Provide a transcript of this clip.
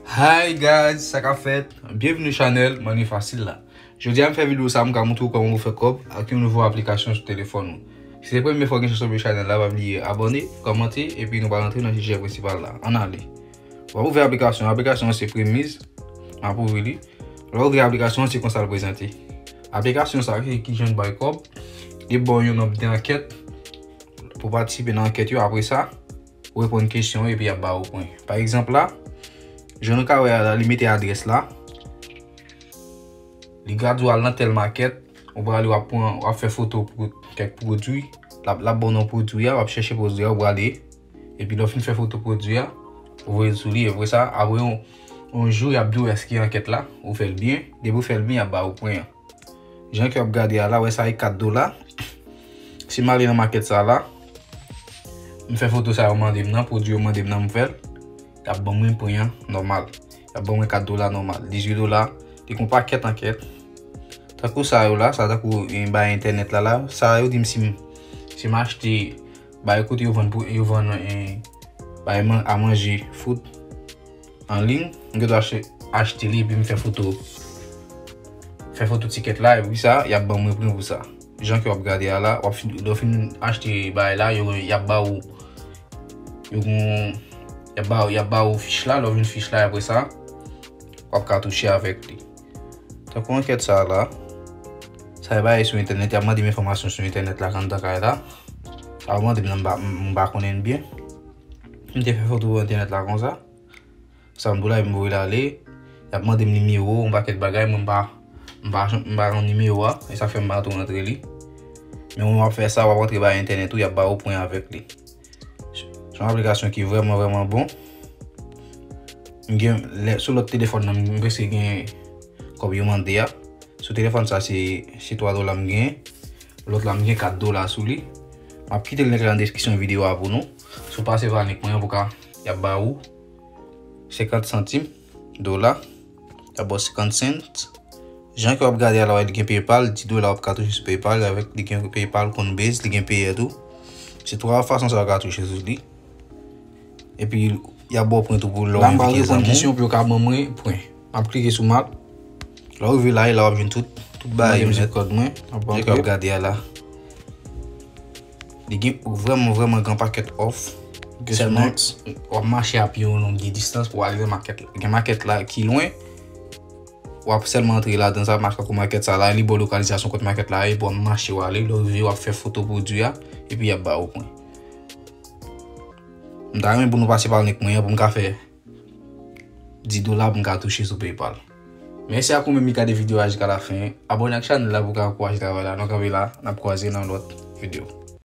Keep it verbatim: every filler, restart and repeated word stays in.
Hi guys, sa k ap fèt? Byenvini chanèl Money Facile la. Jodi a m fè videyo sa, m ka montre w kòman pou fè kòb ak yon nouvo aplikasyon sou telefòn ou. Si se premye fwa w gen chans tonbe chanèl la, pa bliye abòne, kòmante, epi nou pral antre nan sijè prensipal la. Ann ale. W ap ouvè aplikasyon. Aplikasyon an se Premise. M ap ouvri li. Lè w ouvri aplikasyon an, se konsa l prezante. Aplikasyon sa ki, ki jan l bay kòb, li ba w yon nonb de ankèt pou w patisipe nan ankèt yo. Apre sa, ou reponn kesyon yo epi y ap ba ou pwen. Pa egzanp la, jan nou ka wè a la, li mete adrès la. Li ka di w al nan tèl makèt, ou prale w ap pran, w ap fè foto pou kèk pwodui. L ap, l ap ba w non pwodui a, w ap chèche pwodui a, ou prale. Epi lè w fin fè foto pwodui a, ou voye l sou li. Apre sa, apre yon, yon jou, y ap di w èske ankèt la, ou fè l byen. Depi w fè l byen, y ap ba ou pwen an. Jan ke w ap gade a la, wè sa e kat dola. Si m ale nan makèt sa la, m fè foto sa yo mande m nan, pwodui yo mande m nan, m fè l, y ap ban mwen pwen an nòmal. Y ap ban mwen kat dola nòmal, dizuit dola, li gon pakèt ankèt. Tankou sa yo la, sa tankou, eh, bay entènèt la la, sa yo di m si m, si m achte bay kote yo vann pou, yo vann, eh, bay man-, a manje, food, an liy, m gen dwa achte, achte li epi m fè foto. Fè foto tikèt la, epi sa, y ap ban mwen pwen pou sa. Jan ke w ap gade a la, w ap fin, lè w fin achte bagay la, yo, y ap ba ou, yo gon, y ap ba, y ap ba ou fich la, lè w jwenn fich la, apre sa, w ap ka touche avèk li. Tankou ankèt sa la, sa e bagay sou entènèt, y ap mande m enfòmasyon sou entènèt la, anndan kay la. Sa yo mande m nan, m pa, m pa konnen l byen. M te fè foto entènèt la konsa. Sa m di w la, m voye l ale. Y ap mande m nimewo, yon pakèt bagay, mwen m pa, m pa, m pa konn nimewo a, e sa fè m pa tou rantre li. Men mwen m ap fè sa, w ap rantre bay entènèt ou, y ap ba ou pwen avèk li. Se yon aplikasyon ki vrèman, vrèman bon. M gen, lè, sou lòt telefòn nan, m prèske gen kòb yo mande a. Sou telefòn sa, se, se twa dola m gen. Lòt la, m gen kat dola sou li. M ap kite link la nan deskripsyon videyo a pou nou. Si w pase pa link mwen an, pou ka, y ap ba ou senkant santim, dola. Y ap ba w senkant cents. Jan ke w ap gade a la, wè, li gen PayPal, dis dola w ap ka touche sou PayPal, avèk li gen PayPal, Coinbase, li gen Payeer tou. Se twa fason sa w ka touche sou li. Epi, y ap ba w pwen tou pou lè w envite zanmi w. La, m pral reponn kesyon pou yo ka ban mwen pwen. M ap klike sou m ap. Lè w rive la, e la w ap jwenn tout, tout bagay yo nèt. Mande m zip kòd mwen. Jan ke w ap gade a la. Li gen vrèman, vrèman gran pakèt òf. Sèlman, w ap mache a pye yon nonb de distans pou w ale nan makèt la. Gen makèt la ki lwen, w ap sèlman antre ladan sa, mache tankou makèt sa la, li ba w lokalizasyon kot makèt la ye, epi w ap mache w ale, lè w rive, w ap fè foto pwodui a, epi y ap ba ou pwen. M ta renmen pou nou pase pa link mwen an pou m ka fè dis dola pou m ka touche sou PayPal. Mèsi ak ou menm ki gade videyo a jiska lafen. Abòne ak chanèl la pou w ka ankouraje travay la. Nou kanpe la, n ap kwaze nan lòt videyo.